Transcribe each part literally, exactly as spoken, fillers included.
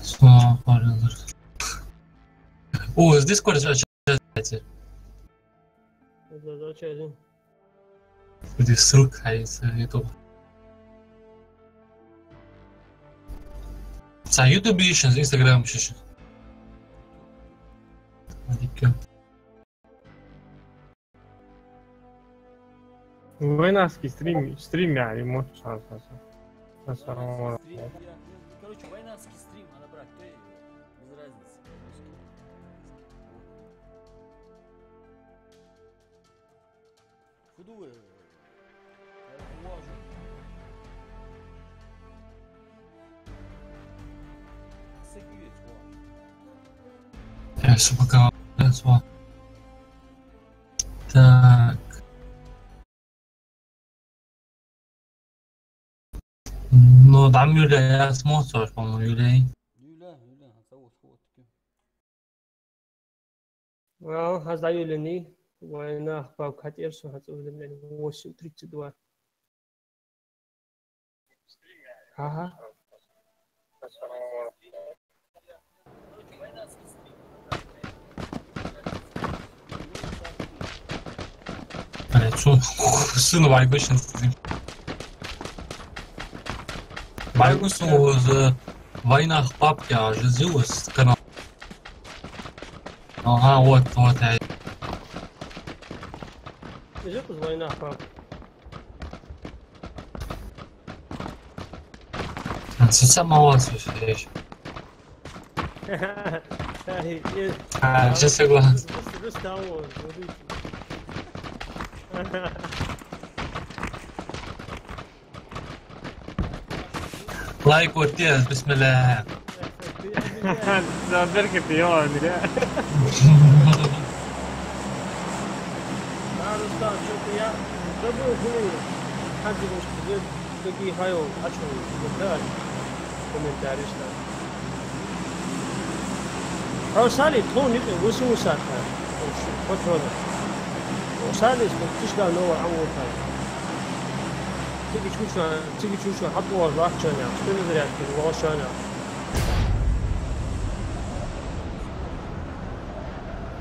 Салам алейкум. О, здесь короче, кстати. Здесь ссылка есть на YouTube. Са YouTube ищешь, Instagram ищешь. Вайнахский стрим, стрим я, ему. Стрим, я, короче, вайнахский стрим, надо брать, то есть без разницы. Фу ду вай? Э, сука, э, сука. Так. Ну, там Юля, я смотрю, по-моему, Юля. Юля, Юля, зовут, вот. Вау, хьаза Юлини, вайнах пабг хьатӀера со хьацӀувлина, восемь тридцать два. Ага. Э, цу сына вайгашин. Вайгу со, э, вайнах пабг я, же зил с канал. Ага, вот, вот, ай. Из укхаза вайнах пабг. А, сица мала слушаешь. Ай, э, а, сейчас согласен. Рус-, Рустам, вот, вот. Лайк оттаде, бисмилла. Да, беркат, ё, нира. Да, Рустам, чё-то я забыл, блин. Как его, что, какие файлы, а чё, да, комментарий, что ли? Хьо сали, тхо никъ вусу вусата. Патронов. Хьо сали, что тишда ново амулта. Цига чуча, цига чуча, хьатӀавоагӀаш вахчана, что не зря, ты волшана.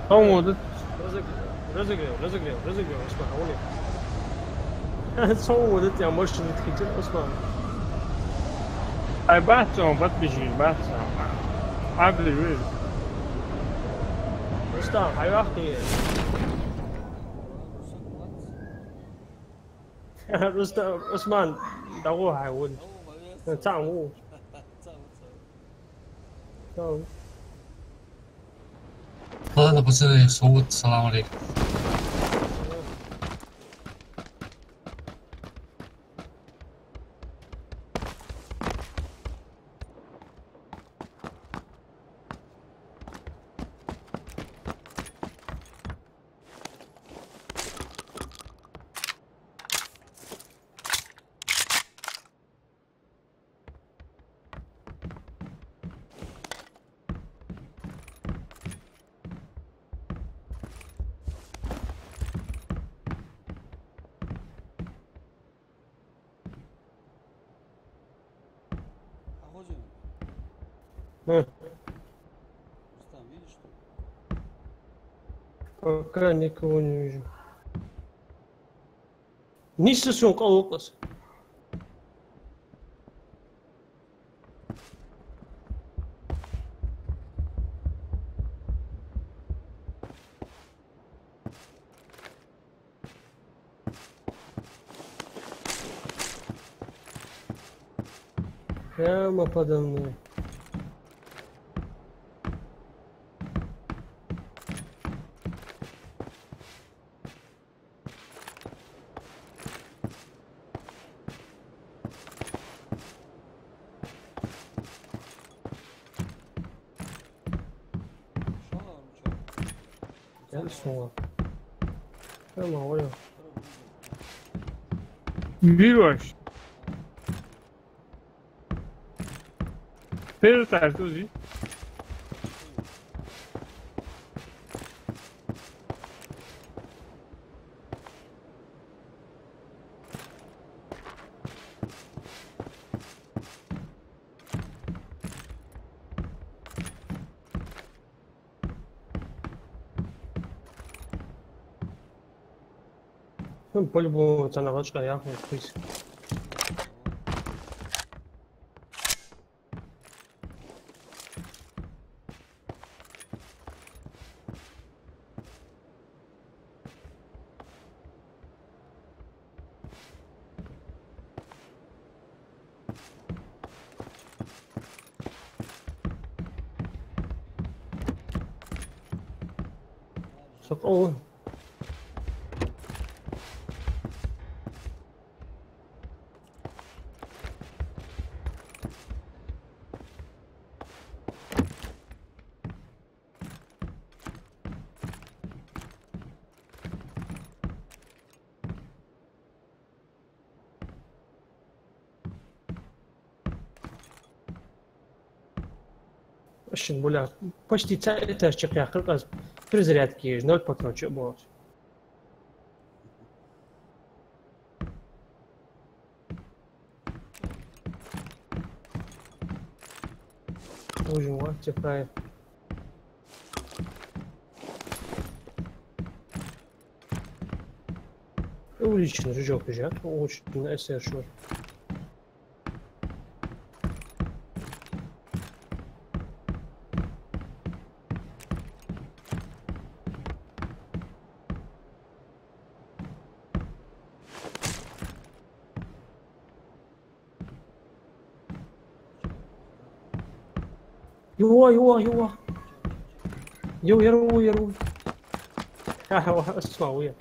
По-моему, да. Разогрев, разогрев, разогрев, разогрев, Осман, а вон. Цо вот это я машина открыта, Осман. Ай, бац он, подписчик, бац он. А, блин, блин. Рустам, хьайвахте. Рустам, Осман, дӀагӀо хьай вон. ЦаӀ ву. ЦаӀ. Ладно, пацаны, салам алейкум. Хм. Пока никого не вижу. Нийсса сона къалукъас. Прямо подо мной. Гел суна. Тамам, вай. Вирваш. Перетарь тузи. Ну, по-любому, цхьан гӀачкъа яхаш хӀама хул. Сакъо. Шин буля, почти цхьа этаж чакхъяьккхар аз, перезарядка еш, ноль патрон чу а болаш. Ужин ван текай. Уличный жижок уже, уличный эсершур. Йо, йо, йо. Йо, яру, яру. Ха-ха, ва, асфа, уя.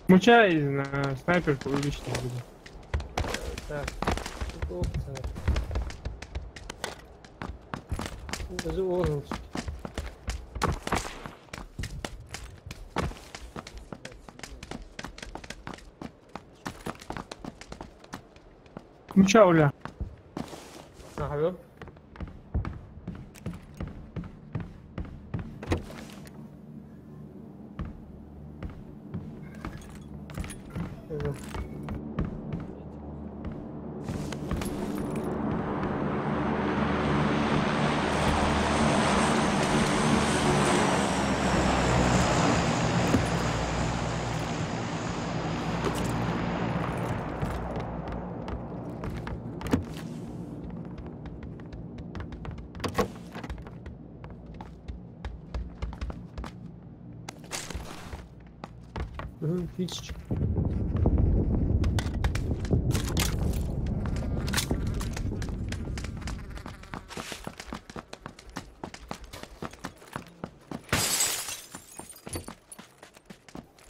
Мучай, на снайперку увеличить буду. Так. Оп, так. Даже уровень. Ну чё, Оля? Ага. Мгм, тысяча.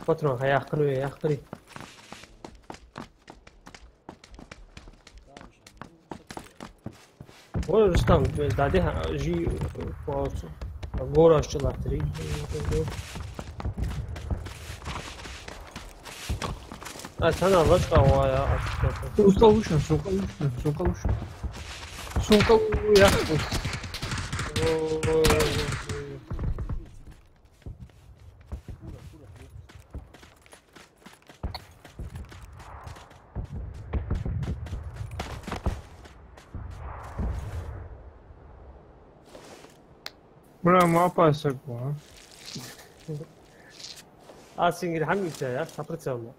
Патрон, хьа яхкар ве, яхкари. Ой, Рустам, да, да, жи, паузу. Гораш чулатри. А, цана лачка вая, а, что-то. Сука, лучше, сука, лучше, сука, лучше. Сука, я. Ой, ой, ой, ой. Бля, ма опасен, а? А, сингир хьам итта, я? Саприцелно.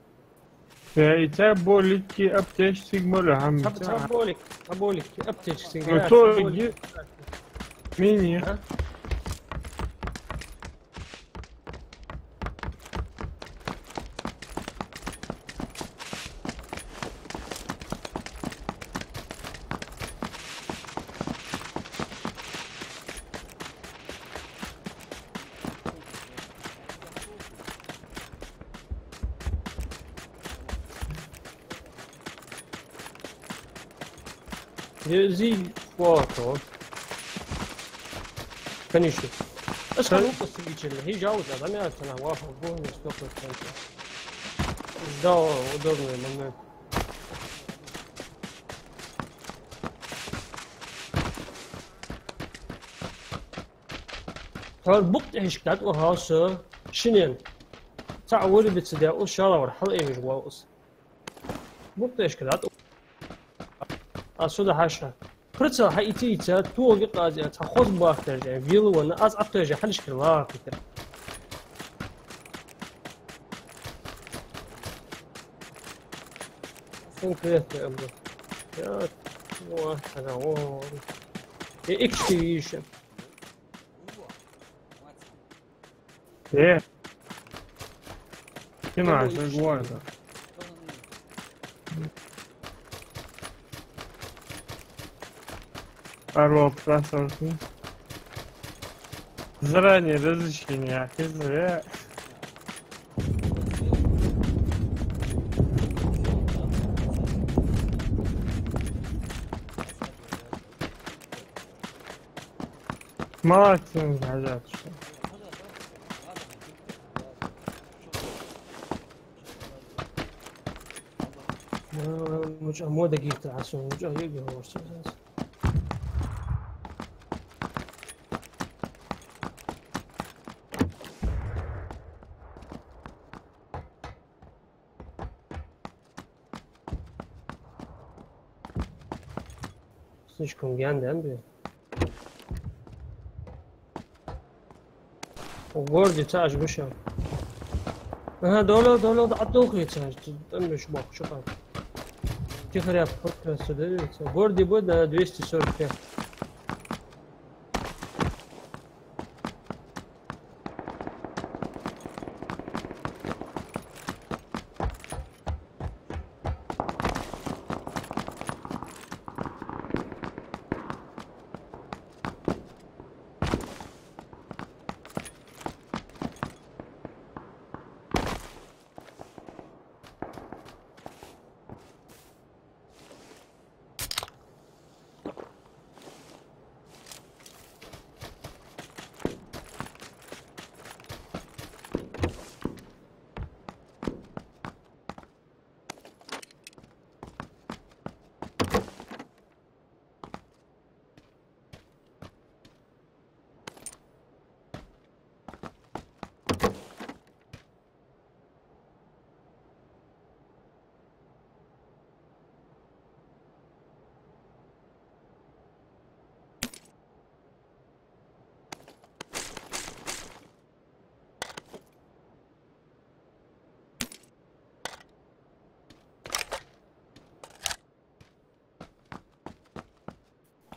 Я, итта болики аптечки мола хьам. Сап-, сап болик, сап болик, аптечки сингир, ну, я, то сап болик. Мини. А? Зи фото. Конечно. Ас хьалукъа сигичилла. Хи жауз адам я цана вафа гуни сто процентов. Ждал удобный момент. Хьал букъ тӀехьашка дӀатӀа вахав со шинен. Цхьа вури бица де, ус шалавар хьал эвиш вал ус. Букъ тӀехьашка дӀатӀа. А суда хьаша. Прицел хьаийца, тога къазе, цхьа хоза бахтарже, вилвана, аз аптеже хьалишкар лагӀа хитар. конкретно абу. Я, ну, а, ага, о, о. Я икшки вижу. Э. Ты знаешь, как говорится. Здорово, красавцы. Заранее разрешение, а ты зря. Молодцы, ребята. МуьтӀахь мода гийтар Ӏа сона, муьтӀахь йиӀиг хӀорш ца хӀанз. Слишком гендан бе. Горди цаӀаш гуша. Ага, доло, доло, да, Ӏаддулхе цаӀаш. Там беш бах, шо кам. Тихо ряп, хоть раз сюда, видите. Горди будет на двести сорок пять.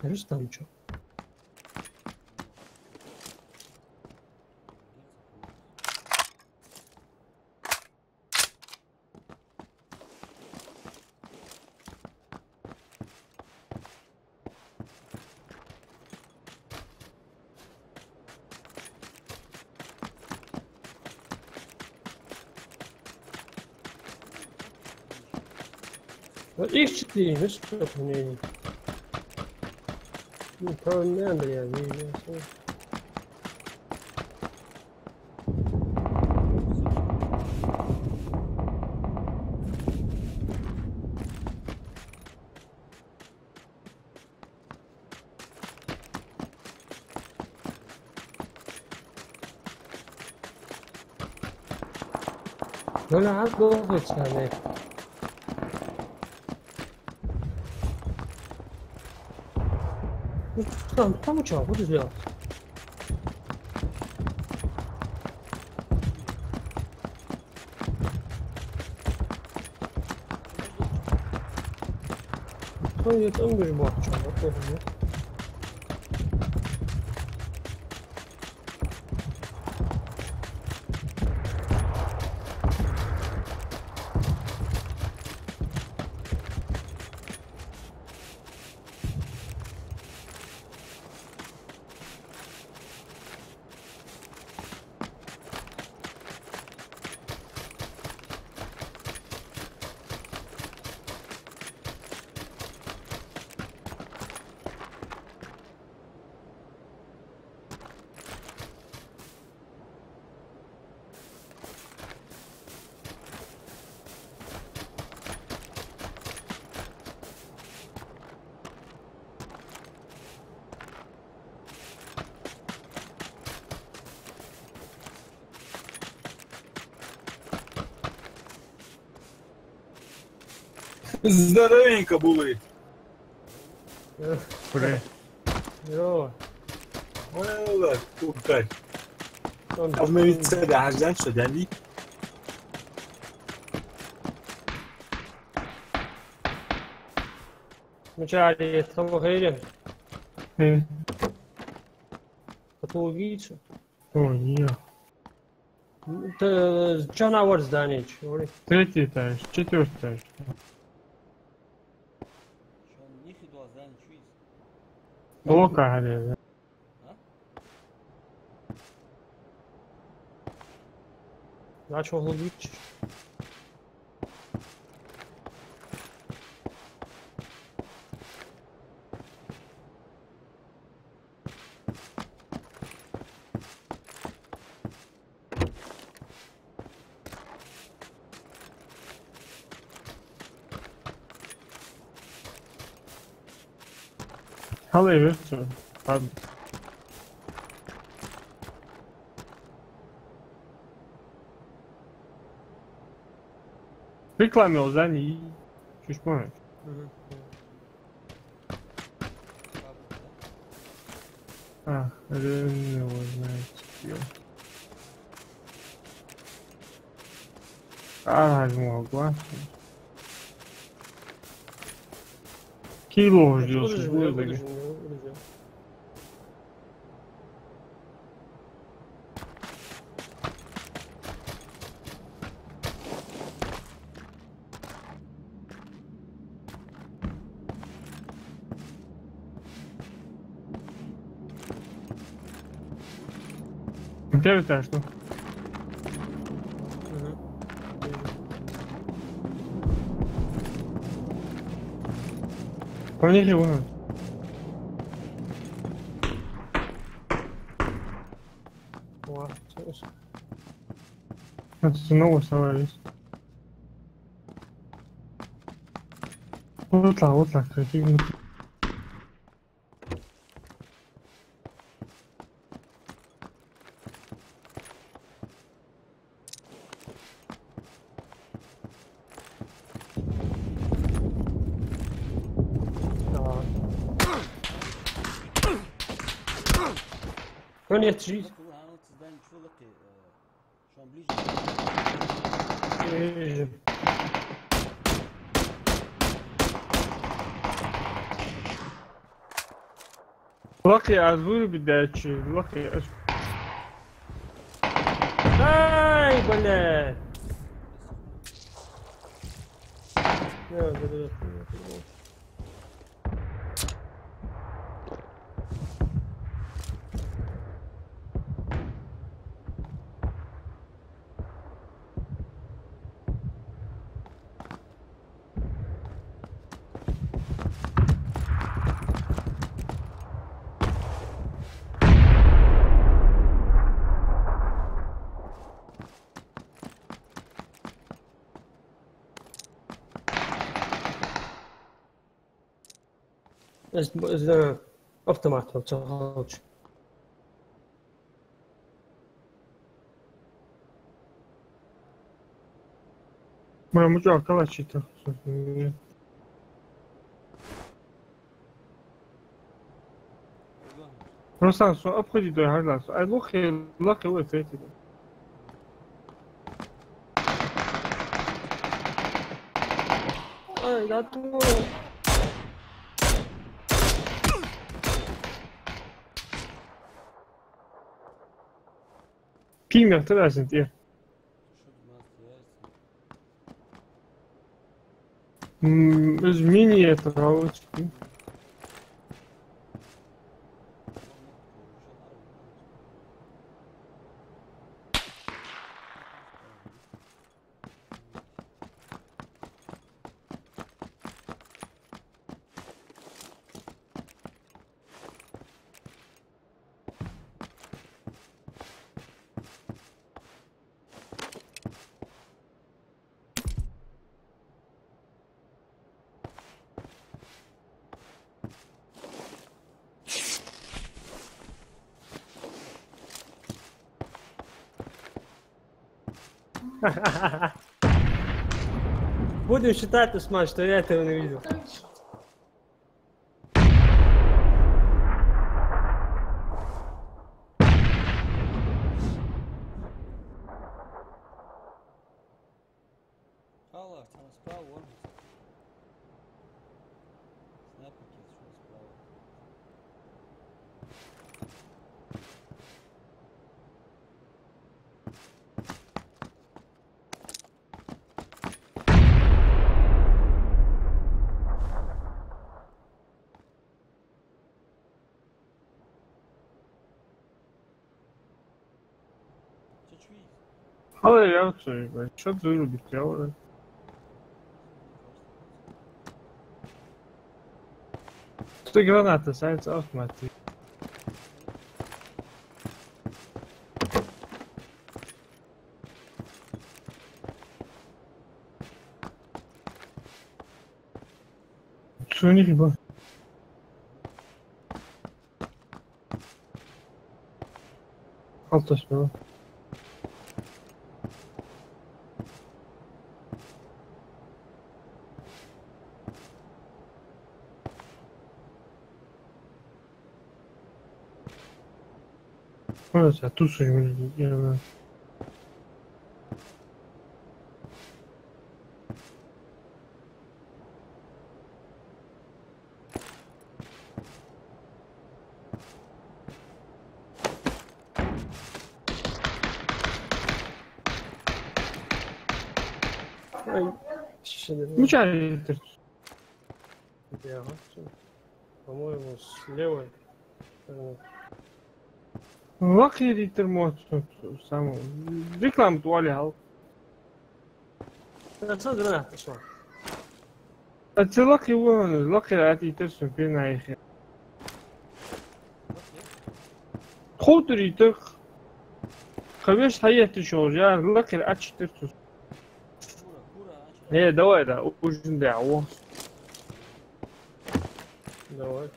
Рустамчо. Икс четыре, ну что, не. Ну, правильно, Андрей, не, не, не. Вала хьал дохуьйту царна. Ну, там, там чё, вот здесь. Кто её там бежит, бахча, вот тоже, нет? Здоровенько, булы. Привет. Здорово. Валла, кукарь. Он Обновиться, да, ждать, что, да, ли? Мичахьа тхо хейрен? Э. Каталогича? О, не. Т-, чана вар здание, чё, говори. Третий этаж, четвёртый этаж. Блока, говорю. Начал глубить. Хьал э вехца. Ладно. Реклама йолаш да из? Чуш ма. Мгм. А, хрен его знает, чё. А, не могу. Кило ждёшь, выложи, выложи, выложи. Первый этаж, ну. Мгм. Вижу. Поняли, вон. О, слушай. Это снова остановились. Вот так, вот так, какие-нибудь. Конец жизни. Э, лакхе аз вырубить даьча, лакхе аз. Ай, блядь! Я, да, да, да. Из, из, э, автомат, вот, вот. Мама, у тебя калачи-то? Руслан, со обходи, дай хьарла. Ай, лохе, лохе, лохе, эти. Ай, да ту. Пинг мягтар асин тӀе. М, из мини это, галочки. Будем считать, Усман, что я этого не видел. Аллах, там справа, вон. Снайпер. Алла, я вот, что вырубить, я вот. Что граната, сайт автомат. Цуни хиба. Халташ бала. Ой, за тусу, я. Ай, ши да. Мичара йитар? По-моему, с левой стороны. Лакхера йитар мо цун саму. Реклама тӀа вале хьал. Ца гранат, ца. А ца лакхе вон, лакхера атта йитар сона пена яхе. Тхов тӀара йитар. Кхы вешта хьаетташ йолаш яр, лакхера атта йитар цо. Э, давай, да, ужин да, во. Давай.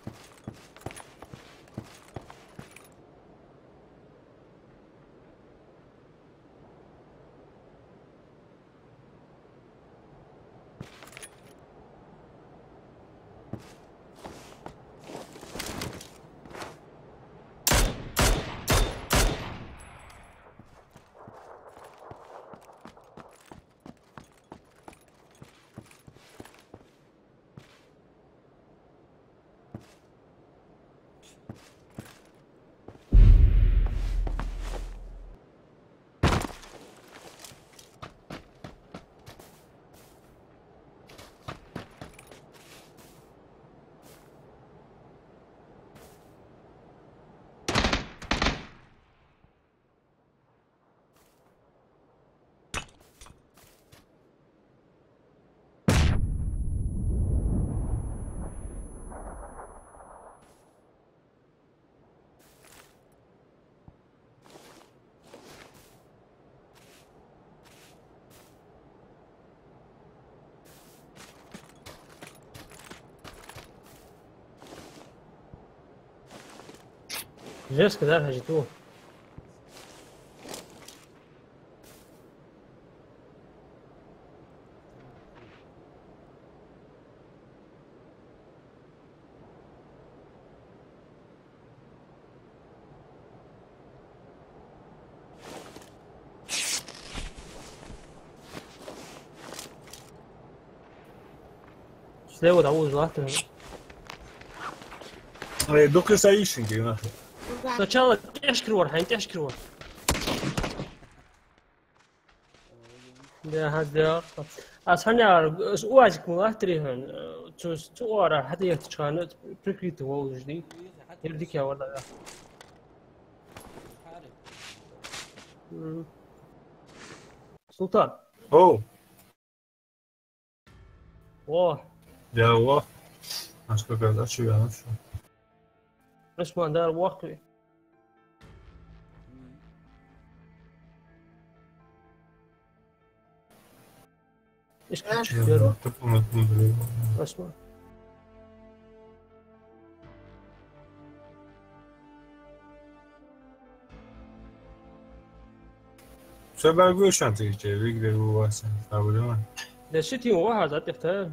Жестко, да, Хаджи, ту? Слева, да, узла, ты. Ай, дукха са йиш хиннад, нах. Сначала тӀехьашкара вар, хьайна тӀехьашкара вар. Да, хӀа, да. Аз хьанар, аз УАЗик ма латтарий хьона, цу, цу ара хьатӀаеттача хана, прикрытый волаш дий. Ер дика яр валлахӀи. М. Султан. Оу. О. Я, о. А что, когда, чё я нашёл? Усман, да, вахуй. Исключить. Я, да, так он отмудрил. Усман. Со бӀаргагуш хиннад тӀехьа, вигде ву васа, проблема. Да сити вахар, да, тӀехьа.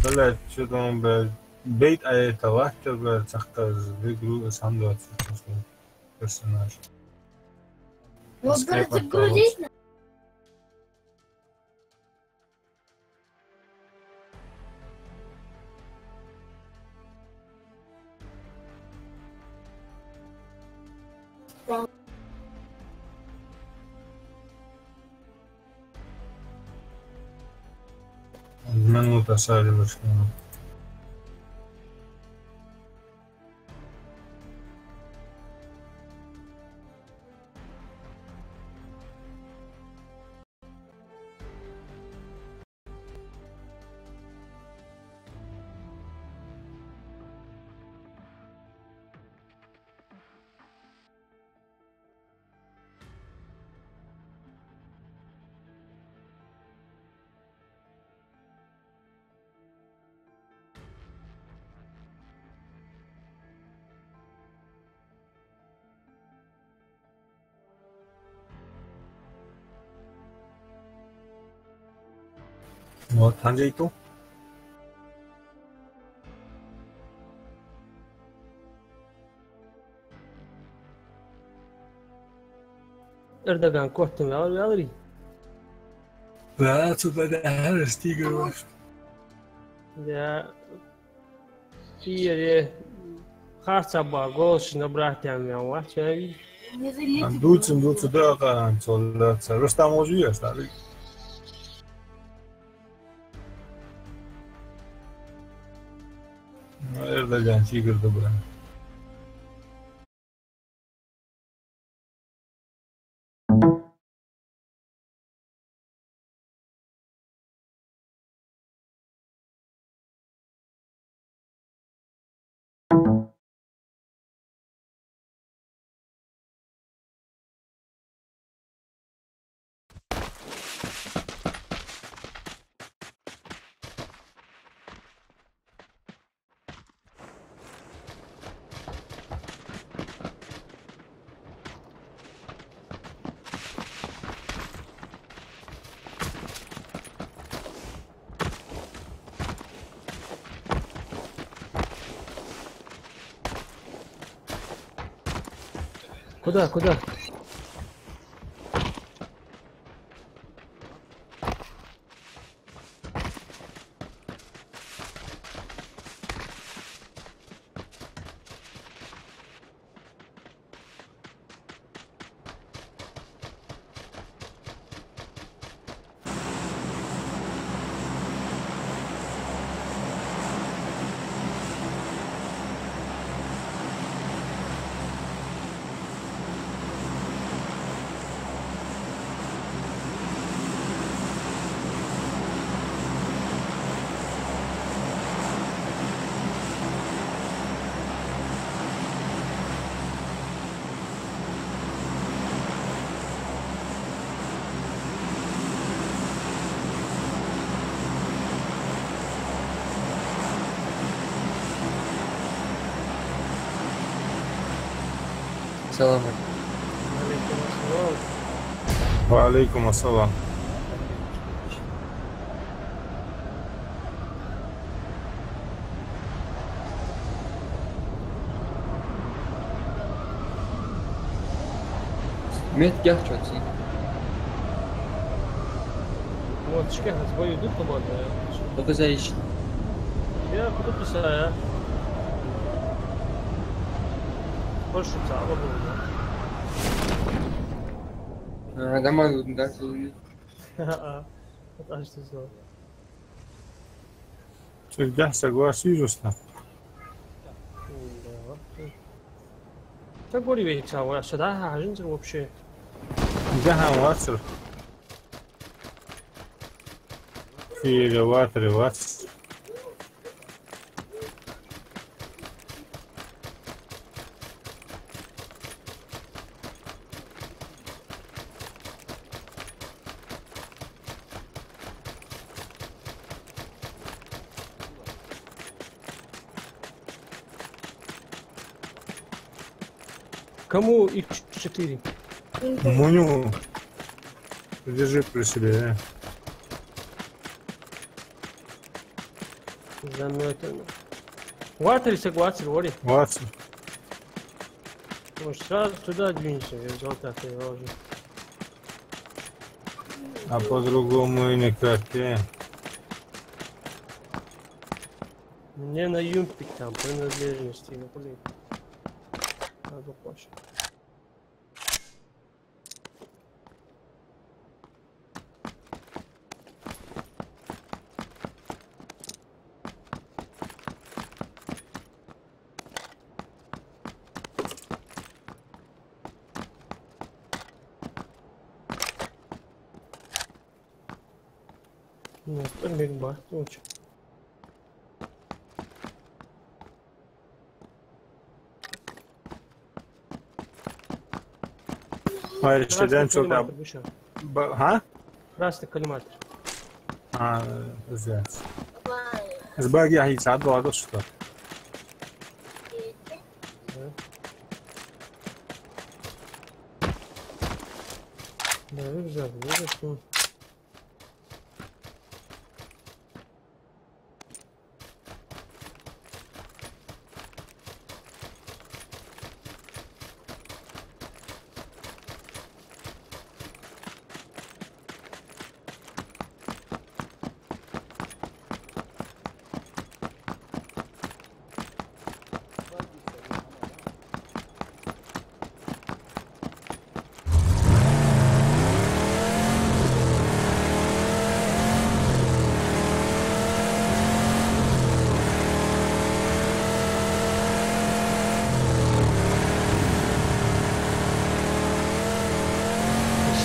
Блядь, что там, блядь, бейт, а это лахтер, блядь, цахта вигру, сам двадцать просто персонаж. Ну, загрузись на. Минута сари вышла. Вот, хӀанз жай ту. Эрдоган котта ваьлар, ваьларий? Да, цу тӀа да, хӀара стигар ваш. Да. Сире харца ба, голаш набрать ям, ям, вац, ям. А дуцин, дуцин, да, ка, цо, да, ца, Рустам уже есть, а? Ну, Эрдоган, тигр добра. Куда, куда? السلام عليكم. وعليكم السلام. وعليكم السلام. Мет кехчоци. Вот, шкех, сбою идут, по-моему, да? Только за ищ. Я куда писаю, а? Больше цала было, да? А, дома, да, целую. А, а. Вот, а что сделал? Цигахь саг вар сийрус нах. Да. Та гори вейца вар, сада хьажинзар вообще. Гахан вацар. Фига ватри вац. Кому икс четыре? Муню. Держи при себе, э. Заметано. Ватри саг вацар, вари? Вацар. Может, сразу туда двинемся, я взял так, я уже. А по-другому и никак, э. Мне на юмпик там принадлежности, ну, блин. Надо больше. Нет, миг бахтуча. Ай, красный коллиматор, да? Ба-, а? Красный коллиматор. А, зря. Из баги ахьи цхьа доагӀа, что? Да. Да, рюкзак, видишь, ну.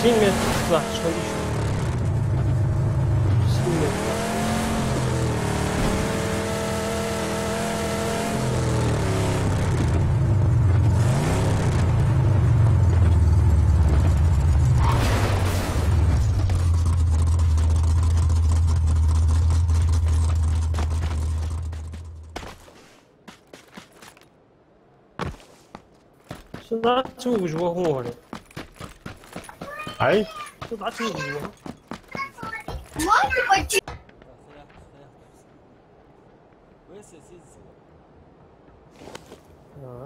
Син мет лахчан иш. Син мет лахчан. Со дӀа ца вугаш ва хӀун вара? Ай? Со дӀа ца вугаш ва. А.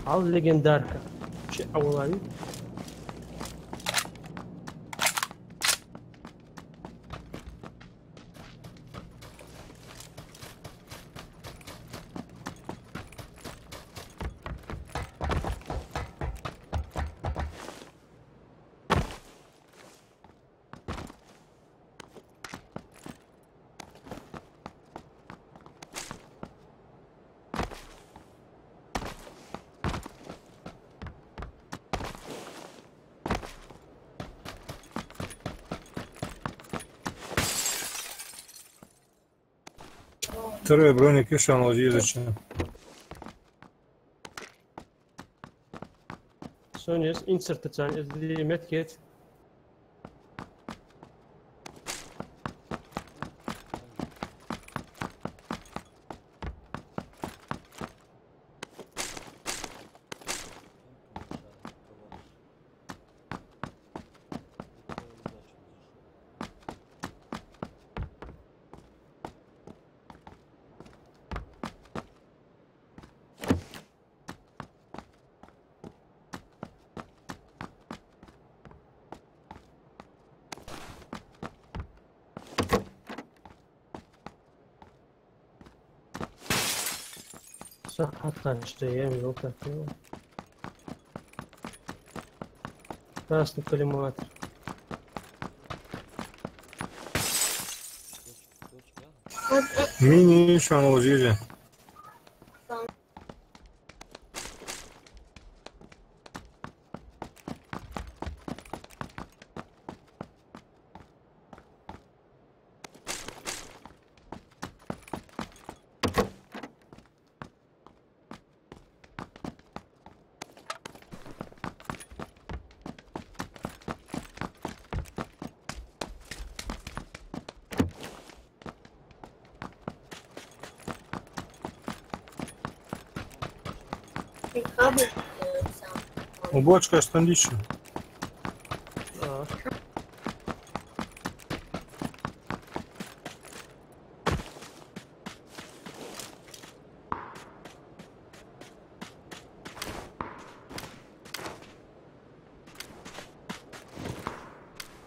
Хьал легендарка. Чи авлави. Второй броник ишан лозизача. Соня, инсерт цан, эс ди меткет. Сахьат ханаш тӀа ем йолтахту. Красный коллиматор. Мини шан лозизе. У бочка стандища. А.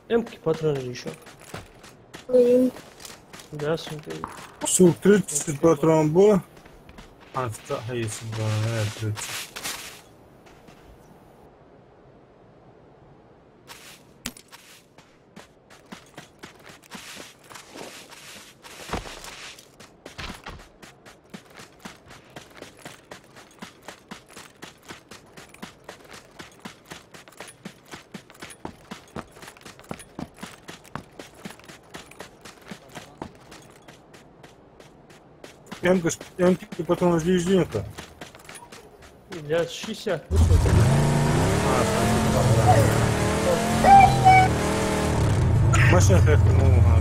Эмки патрон ещё. Мгм. Да, сумка. Сук, тридцать патрон было. А, ста-, а если бы, э, тридцать. Эмки, эмки патрон жди, жди это. Для шестьдесят вышел. А, смотри, там, да. Машина поехала, ну, а,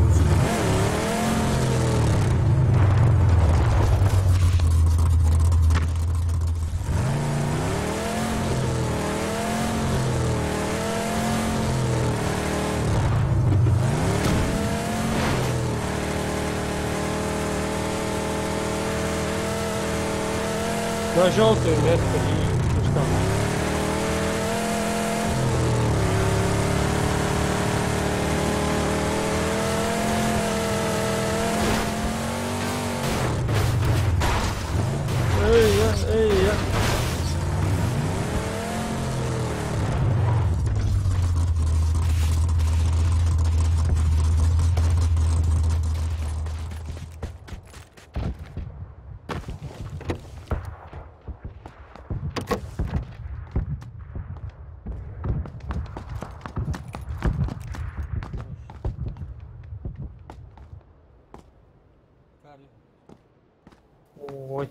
На жёлтую метку и пусть там. Ой.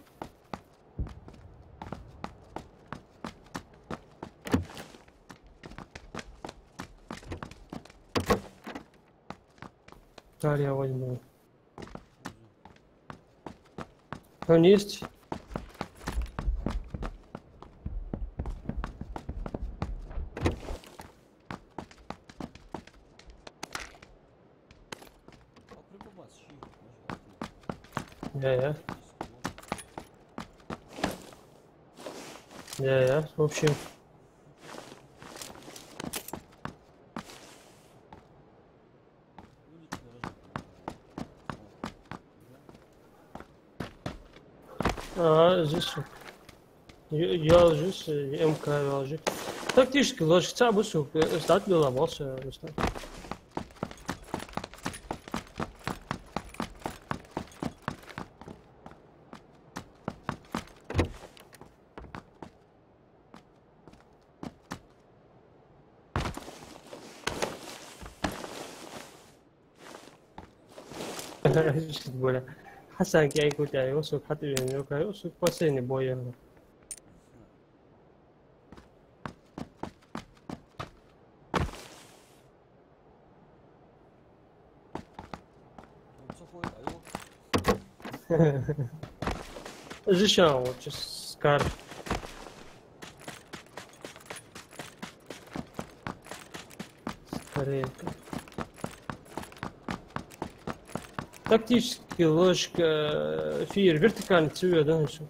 Царь я возьму. Кто есть? Я, я. Я, я, в общем. А, здесь вот. Я, я здесь, э, М К я здесь. Тактически ложится, а бусу, э, стат была, босс, э, стат. Бля. Хьасан кӀайкӀа тӀа йоссаг хьатӀавена, йока йоссаг последний бой я. Зачем вот сейчас скар? Скорее. Тактически ложка, э, фир, вертикальный цвет, да, ещё?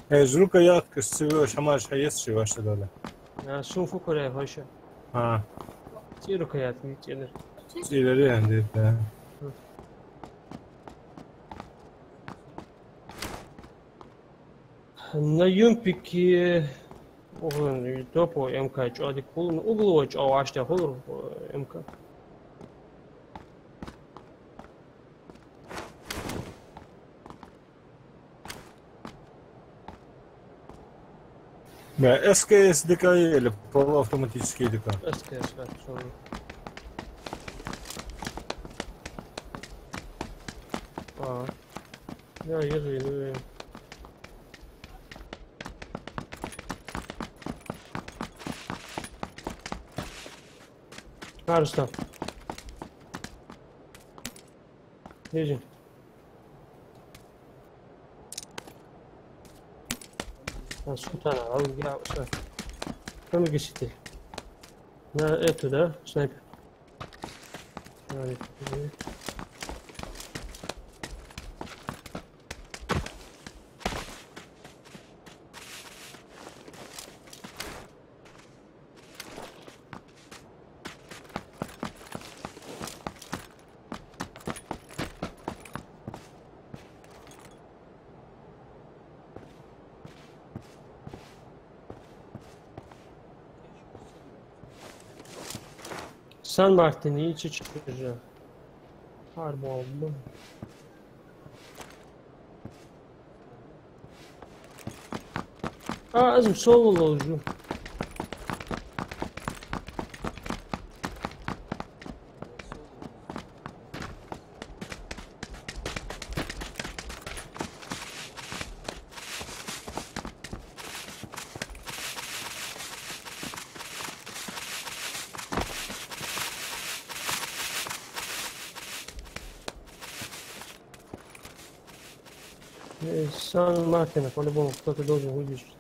Э, рукоятка с цевой шамаш хаес ши ваша доля. А, шум фу курай, хойша. А. Ци рукоятка, ци дыр. Ци дыр, я, дыр, да. Хм. На юмпике, ого, топо М К чӀоагӀа дика хул, ну, угловой чӀоагӀа вӀаштӀехьа хул, э, М К. Да, С К С дика или полуавтоматический дика? С К С, да, всё. А. Я вижу, иду. Кажется. Вижу. А, сутана, а, я, всё. Помоги сети. На эту, да, снайпер? Давай, давай. Сан Мартин, и чичи уже. Арбол, ну. А, аз м соло ловлу. Э, Сан Мартина, по-любому, кто-то должен выдержать.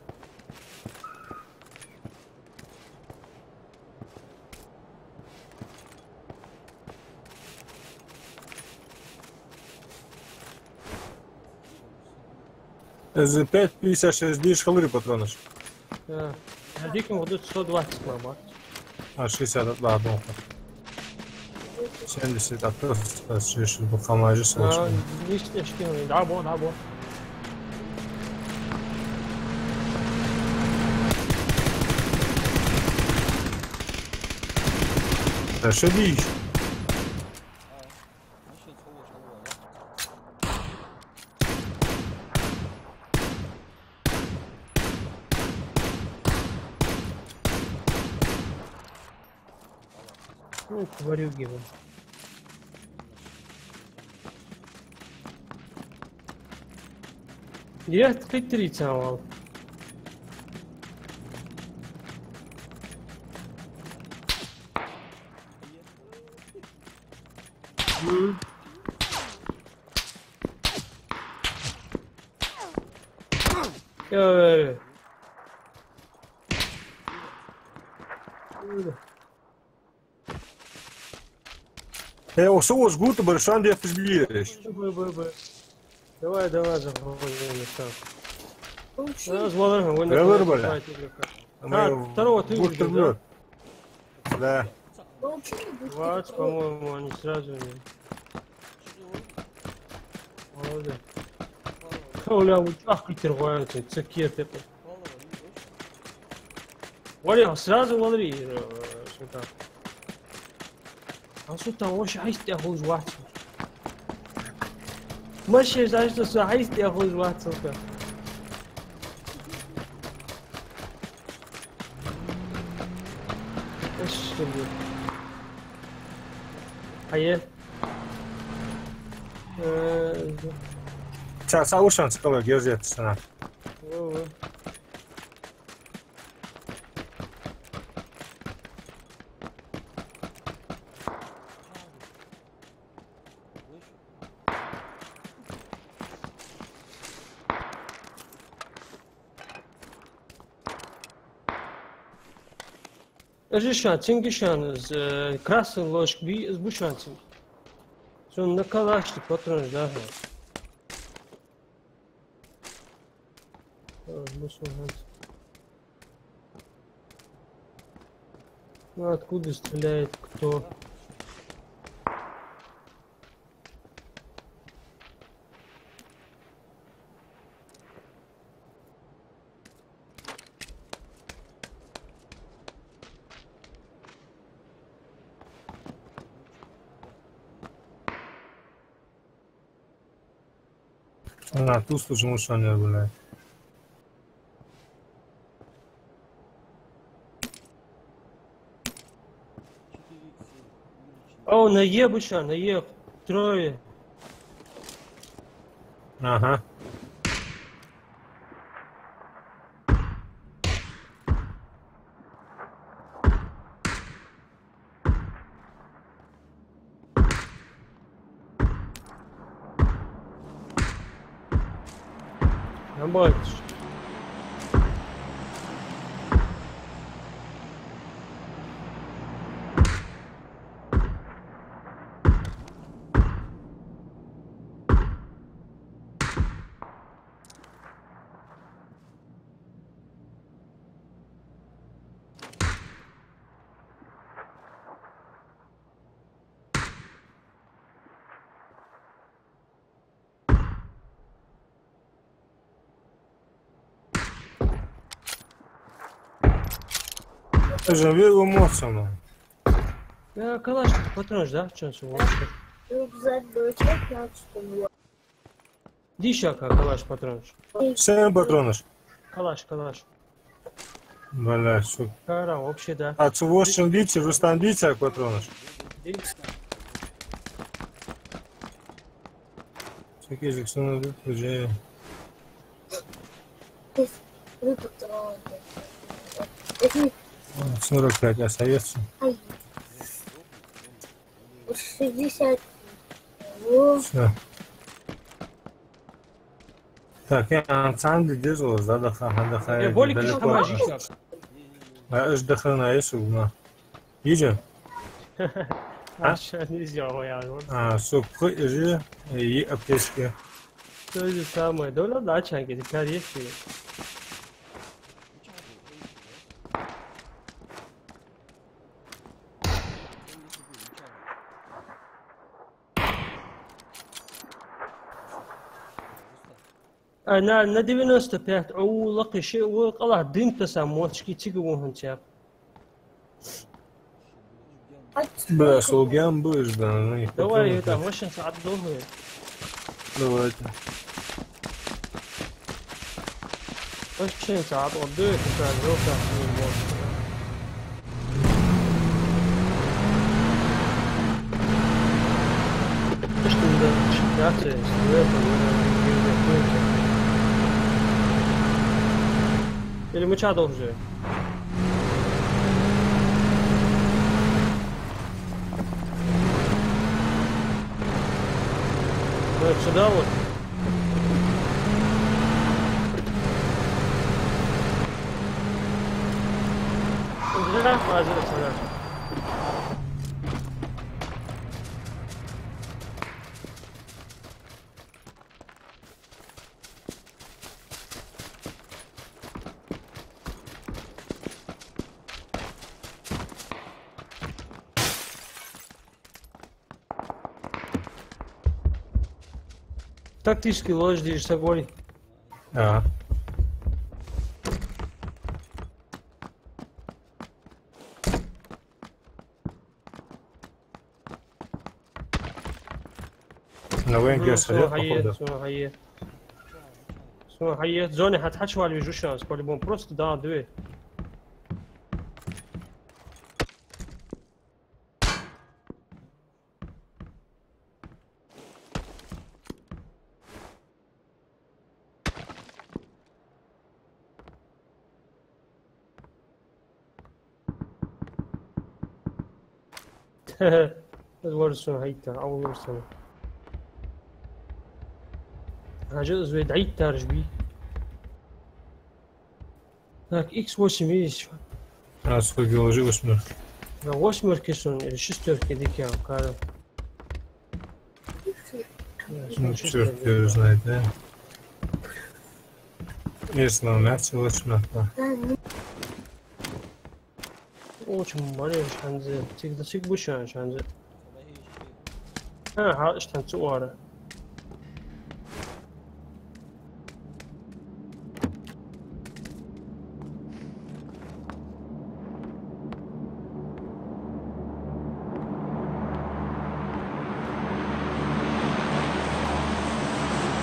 Из пять пятьдесят шесть диш хилари патронаш? Да. А диким вот тут сто двадцать, мама. А, шестьдесят, ладно. Семьдесят, а просто шесть, чтобы хамажи слышно. Лишние шкины, да, бо, да, бо. Да, шибись. Ну, тварюги вы. Етт кхийтарий цхьа вал? М. Ой. Э, о, со уж гута бар, шоана детташ бий ераш. Бу, бу, бу. Давай, давай, заходим на сам. Получили? Раз валар, вон Валар, на бля. Давай, ты, бля. А, второго ты гута видел, да? Бля. Да. Получили? Двадцать, по-моему, они сразу мне. Молодец. Кавля, вот, ах, китер, валя, ты, цакер, ты. Валя, сразу валари, э, сюда. А что там вообще айс тӀа хулаш вац? Машин, знаешь, что всё, айс тӀа хулаш вац, сука. Эш, что ли? А я? Э, Сейчас, а уж он сказал, держи это, сына. Во, во. Эш шоана, цинга шоана, из, э, красный ложка бий, из бу шоана цинга. Цунна калаш тӀа патронаш да хьона. Э, бу шоана. Ну, откуда стреляет кто? А, тут служил шанер, бля. О, на Е бу шоана, на Е. Трое. Ага. Набайташ. Уже вел эмоциями. Да, калаш патронаш да, чё, всё, вот. Рюкзак был, чё, значит, у него. Дийша калаш патронаш. Семь патронаш. Калаш, калаш. Бля, шо. Кара, вообще, да. А цу восемь дийцар, Рустам, дийцар патронаш? Дийцар. Чекай, чекай, что надо, уже. Если вы патроны, если А, сорок пять остаётся. Ай. Шестьдесят. О. Всё. Так, я анцамбль держу, за даха, даха, Э, болик далеко. Ишта мажи шап. А, уж даха на Иисус, на. Иже? А? А, ша, нельзя, ой, а, вот. А, сок, иже, и аптечки. То же самое. Да ладно, а чё, где-то короче. А, на, на девяносто пять, о, лакхе ше, о, кӀалха дин таса мочки цига вон хӀанз цӀа. Бля, со гем будешь, да, ну, не Давай, потом это, это. Машин саӀат долгая. Давайте. Машин саӀат отдыхает, это жёлтая. Что, да, шестнадцать, сверху, наверное, не знаю, кто это. Или мичахьа долхаш да вай? Ну, сюда вот. Да, хоза, хоза. Тактически лож диш сагой. А. На венге. Ну, сорян, сона хьае, походу. Сона хьае. Сона хьае. Зоне хьат хьачувала вижу шанс, по-любому. Просто да, две. Из вар сона хьайта, Ӏа вар сона. Хьажа, из вай дӀайттараш бий. Так, икс восемь есть. А сколько вложил восьмёрки? Да, восьмёрки сона, или шестёрки, дикий кара. Ну, чёрт её знает, да? Если он мясо восьмёрка. Очень маленько, хӀанз цига да цига бу шоана, хӀанз. А, хьал иштта хӀанз цу ара.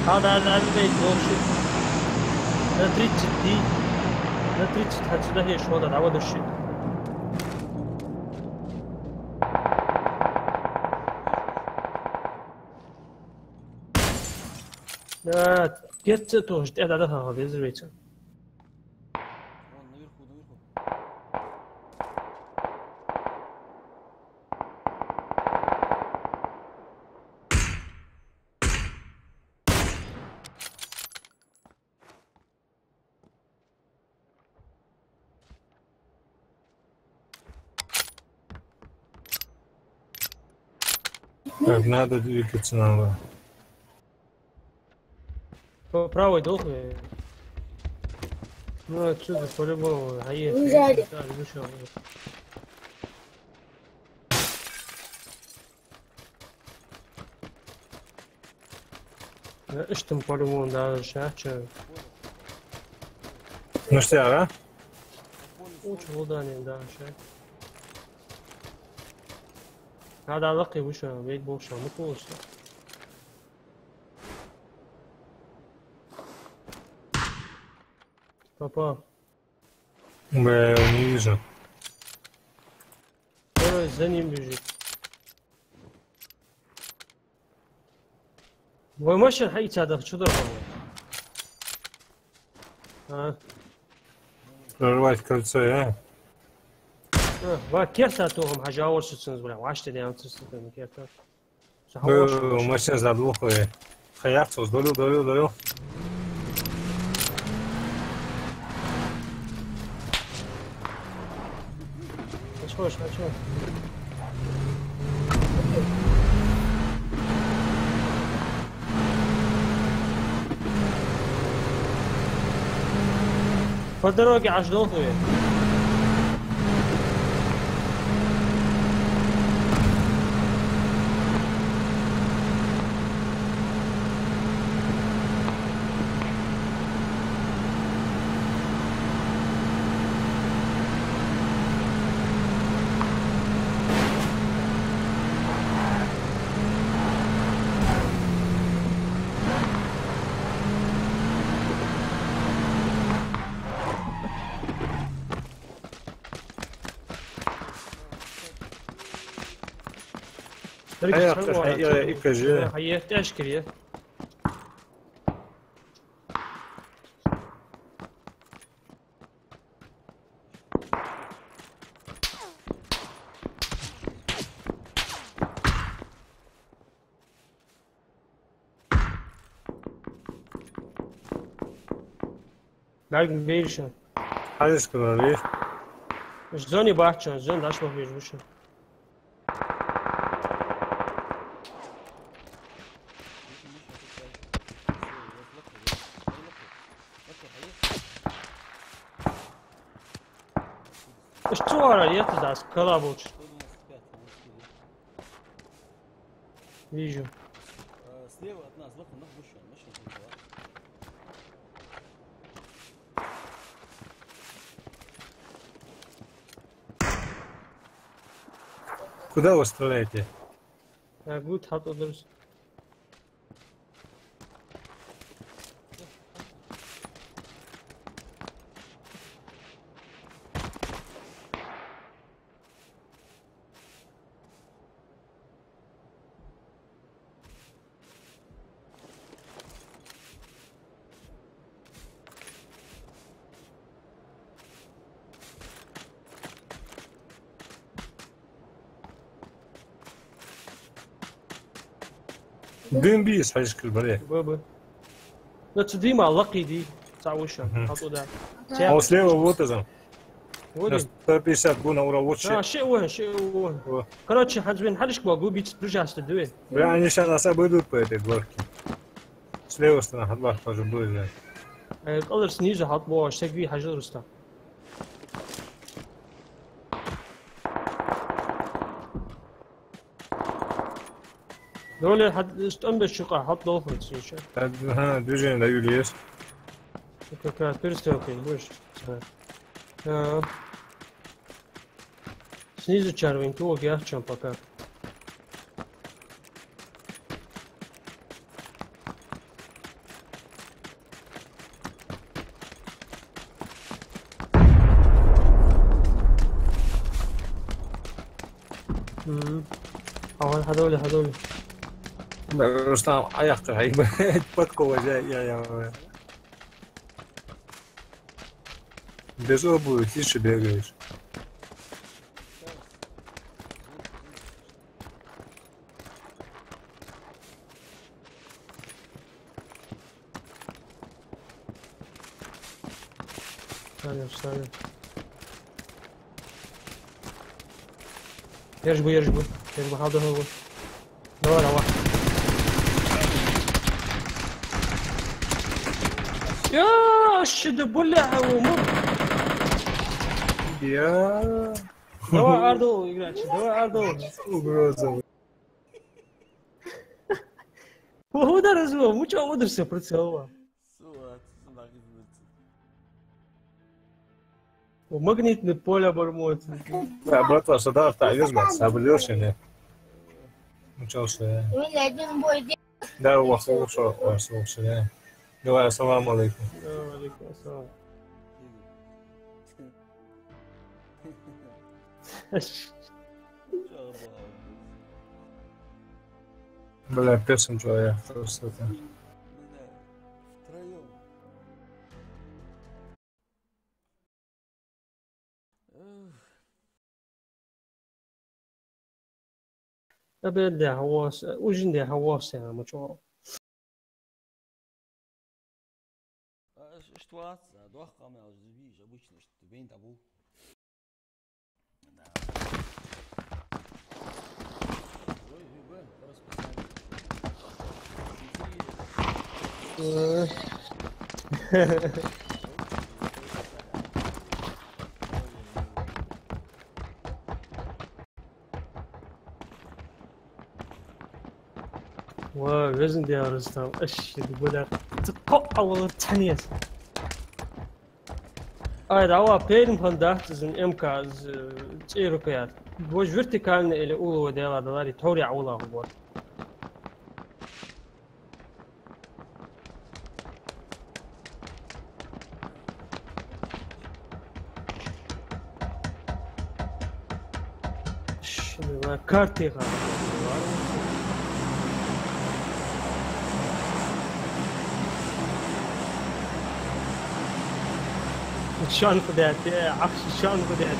Хьал да, да, да, да, вообще. На тридцать дий. На тридцать хьацу да, хеш, вот, да, вот, вообще. Да, герца тоже, тӀе да, да, да, без рвеца. Вон наверху, наверху. Так, надо двигаться, надо. По правой долго. Ну, отсюда по-любому. А есть. Вышел. Э, иштта по-любому даже, а, чё? Ну что, а? Очень удобно, да, ща. Надо лакхе выше, ведь больше, ну, получится. Папа. Бля, не вижу. Второй за ним бежит. Вай машин хьаийца даха, чу даха вай? А? Прорвать кольцо, а? А, ва керта тохам хьажа вар шуцанз, бля, ваште дем цус тохам керта. Ду, машин задвухуй. Хаяц, долил, долил, долил. А чё, а чё? По дороге аж долхуй. Хьаяккха, хьаяккха, иккажи. Хьаяккха, тӀехьашкара. Гарган бейрша. Хьалискалари. Зоне бац шоана, зона дӀачубаха безаш ба шоана. Уж цу ара етта дац, кала болча. Вижу. Э, слева от нас, вот он, вышел, вышел, вышел. Куда вы стреляете? Э, гуд хьатӀадерз. Дым бис, хьажкар баре. Ба, ба. Ну, цу дийма лакхе дий, цхьа вуша, мгм, хьатӀада. О, слева вот это. Вот. На сто пятьдесят гуна ура, вот ши. А, ши вон, ши вон. О. Короче, хьанз вен хьалишка ба губить, прижасти дуй. Бля, они щас нас обойдут по этой горке. Слева сторона хьатӀабахка тоже будет, бля. Э, кӀалхара снизу хьатӀабоагӀаш, саг вий хьажал, Рустам. Доля хьат-, стамбеш чукъа хьатӀадолхар цига. Ага, движение даю лес. Какая перестрелка, не будешь? Ага. А. Снизу чарвин ту, я чем пока. Мгм. Хьавал, хьадоли, хьадоли. Да, Рустам, а я хай, блядь, подкова, я, я, я, я. Без обуви тише бегаешь. Саня, Саня. Ераш ба, ераш ба. Ераш ба, хьал да хьал ба. Давай, давай. Я, ши да, бля, уму. Я. Давай, Ардо, играть, давай, Ардо. Угроза. Ва, удар из ва, муча удар се прицел ва. Ва, магнитное поле бар мо. Да, братва, сюда втроём, сабрёшь или? Мучался я. Да, у вас лучше, у вас лучше, да. Давай, ассаламу алейкум. Ва алейкум ассалам. Бля, персом человек просто это. Абе, да, хьавоагӀа, ужин да хьавоагӀа, сена мачо. А, ш-, что? Дохка мел, видишь, обычно, что ты бен табу. Да. Ой, ой, ой, по расписанию. Э. Ва, везан Даьла, Рустам, аш, буда, цу кхоъ а валар цхьанне а. Ай, дӀаваха, перм хан дац из МК, из, э, цӀеру кхаьчад. Вож вертикально или улово дела даларе, тхьовра а улово гӀоргва. Ш-, карте ха. Шан худете, ахш шан худете.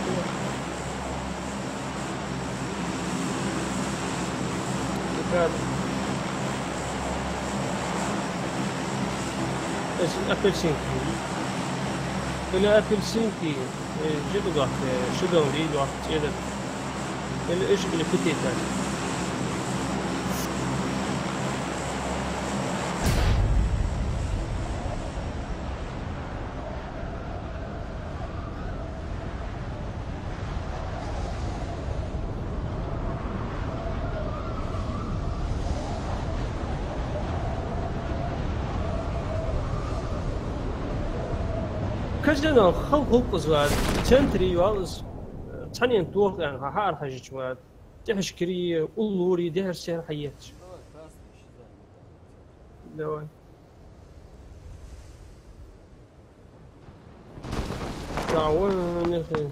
Эс апельсин. Или апельсинки, э, жидугах, э, шидон дийдох цӀедат. Или иш, или питетар. Каждый нах хал хулкъуз вар, центре йоал из, цхьаннена тохаш хьаархьежача вар, тӀехьашкарий, уллорий, дехьара-сехьара хьаетташ. Давай. Давай, нахуй.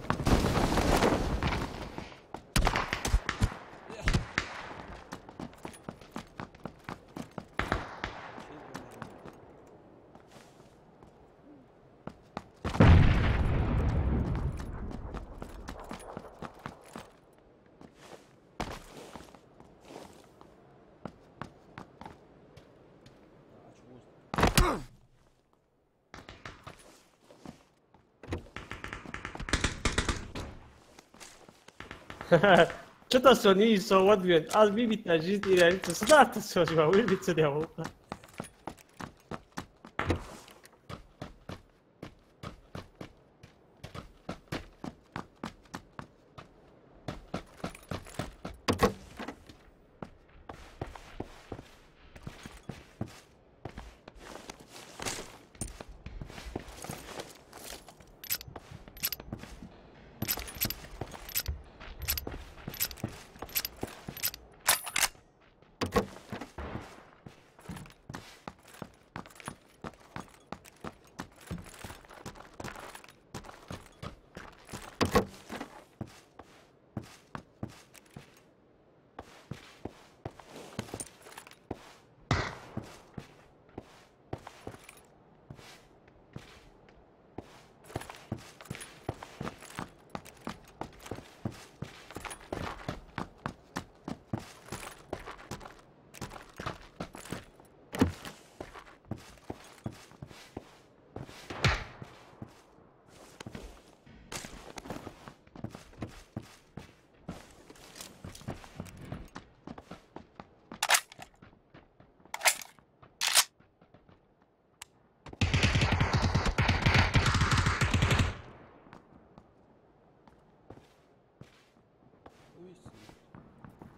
Чё-то со не со вот вен. Аз бибит на жизнь и реалица. Сюда ты всё, чувак, выбиться не мог.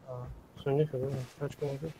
А, всё, нифига, тачка может.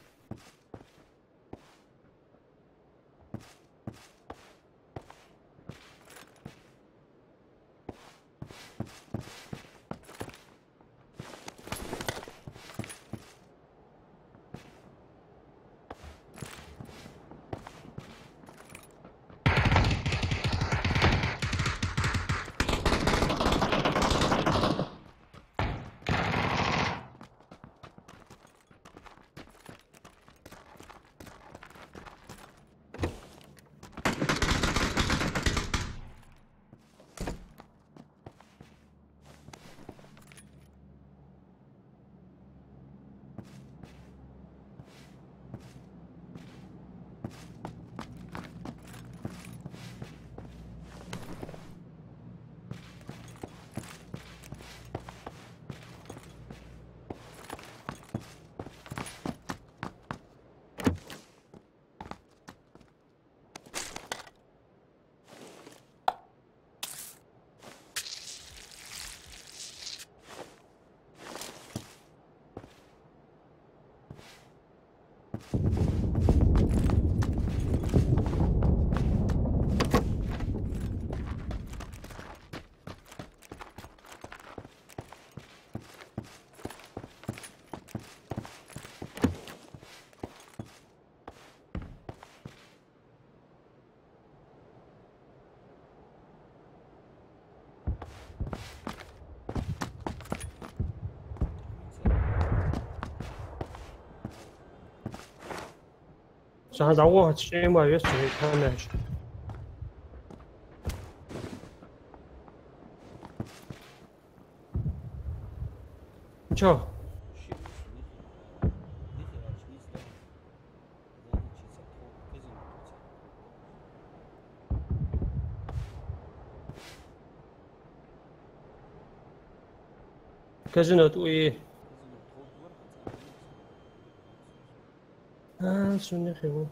Саха дӀавоагӀа, чӀема вес чу хӀама яхаш. Чё? Казино тӀа ва из. А, сона хи ва.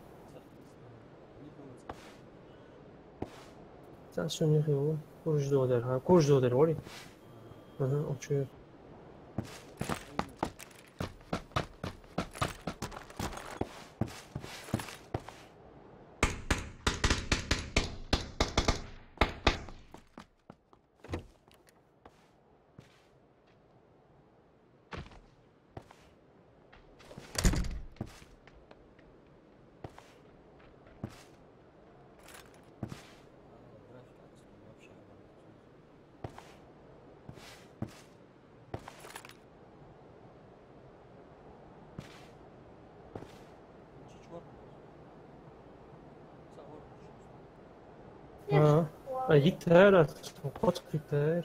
Цхьа сона хи ва. Кураж догӀа дар, хӀа, кураж догӀа дар вари. Аха, окей. А, а, йиттар, а, кхоц йиттар.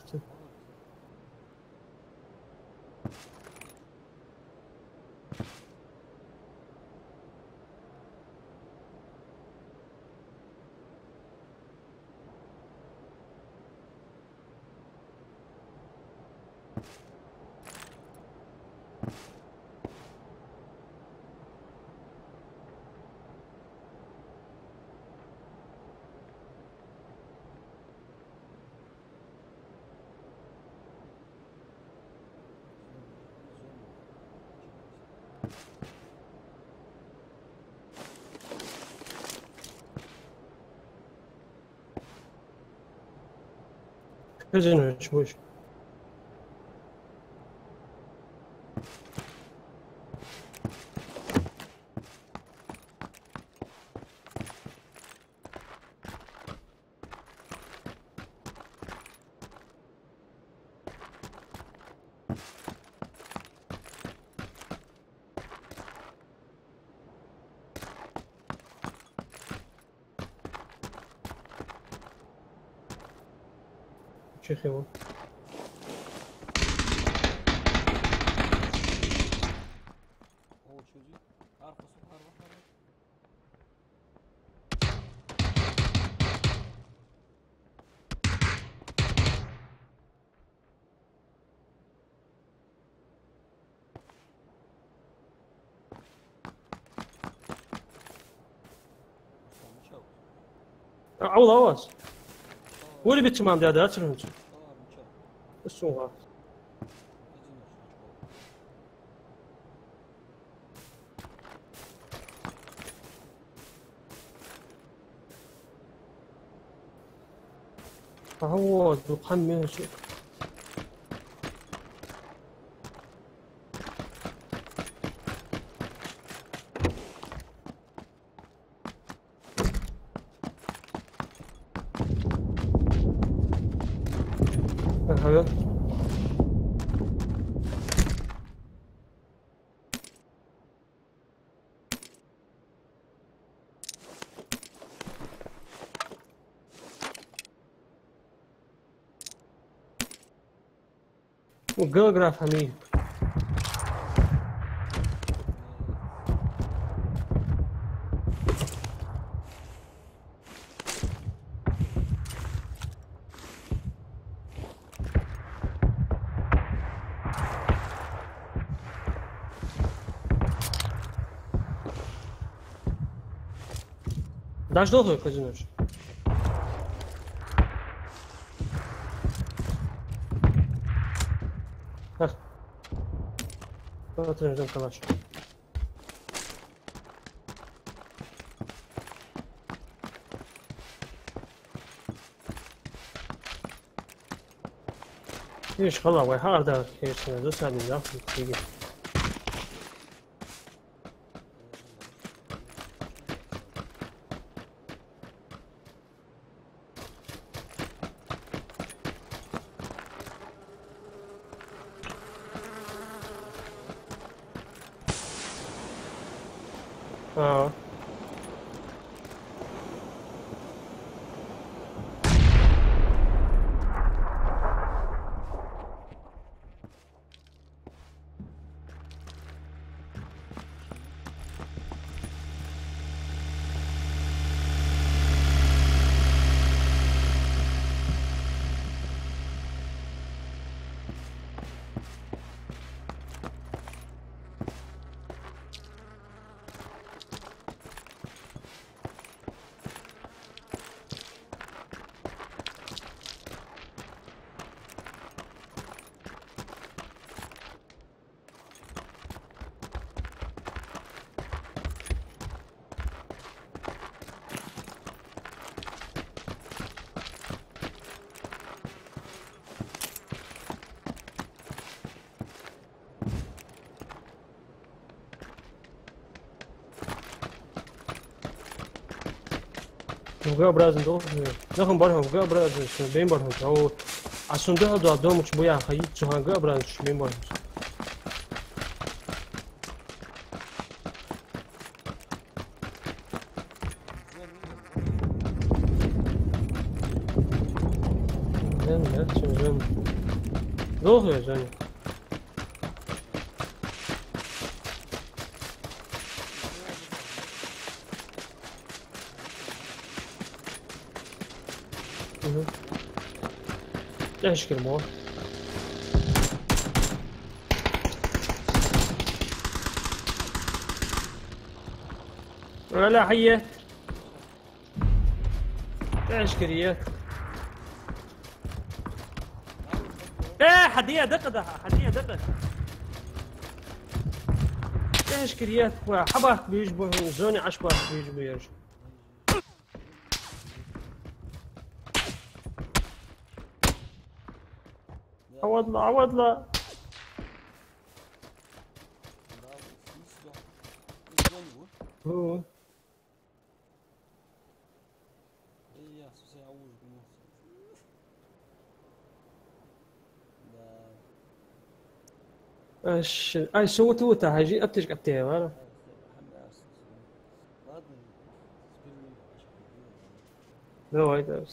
Хозяин, чего ещё? Чехи ва. Ӏа, Ӏа, Ӏа. Вали битти мам да, да, црунчу. Сунга. Ага, вот, ну, хам мен ши. Ага. Ну, голограф хьамий. Даш долхуй, Казинош? Ха. Патрон ждём калаш. Видишь, хала, вай, хар да, конечно, засадный, да, фиги. А. Ну, Г образный долаш. Нахана бархӀам Г образный, сона бен бархӀам. Ау, а сона духьал дола домакхаш ба яхай, цу хана Г образный чу бен бархӀам. Зен, я, чё, зен. Долх я, зен. Мгм. ТӀехьашкара мо. Вала хьае. ТӀехьашкара е. Э, хьаде, дакъа да, хьаде, дакъа. ТӀехьашкара е, ва, хьабаккха безаш ба, зоне Ӏаш баккха безаш ба ераш. Ӏавадла, Ӏавадла. Ху. Аш, ай, со вот, вот, хьажи, аптечка атте, вара. Давай, давай.